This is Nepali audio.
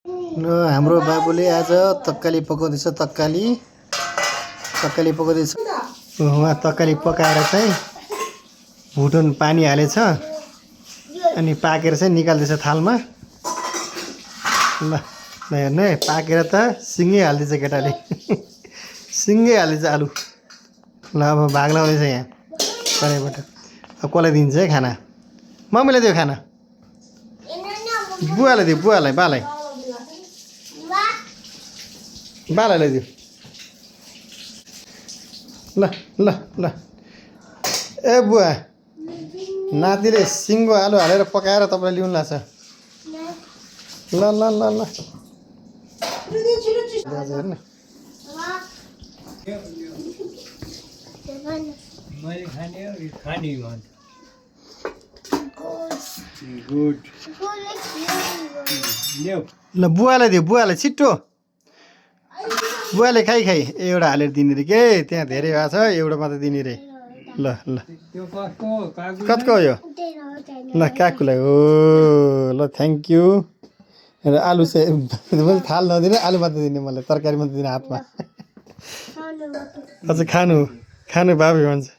ल हाम्रो बाबुले आज तक्काली पकाउँदैछ। तक्काली पकाउँदैछ। उहाँ तक्काली पकाएर चाहिँ भुटुन पानी हालेछ अनि पाकेर चाहिँ निकाल्दैछ थालमा। ल हेर्नु है, पाकेर त सिँगै हाल्दैछ केटाले। सिँगै हाल्दैछ आलु। ल अब भाग लाउँदैछ यहाँ कराईबाट। अब कसलाई दिन्छ है खाना? मम्मीलाई दियो खाना, बुवालाई दियो, बालाई दियो। ल ल ल ए बुवा, नातिले सिङ्गो आलु हालेर पकाएर तपाईँलाई ल्याउनु लाग्छ। ल ल ल ल हेर्नु ल बुवालाई दियो, बुवालाई छिट्टो। बुवाले खाइ एउटा हालेर दिने रे के, त्यहाँ धेरै भएको छ, एउटा मात्रै दिने रे। ल ल कतिको हो यो? ल काकुलाई हो। ल थ्याङ्क यू। र आलु चाहिँ थाल नदिने, आलु मात्रै दिने, मलाई तरकारी मात्रै दिने हातमा। अझ खानु बाबे भन्छ।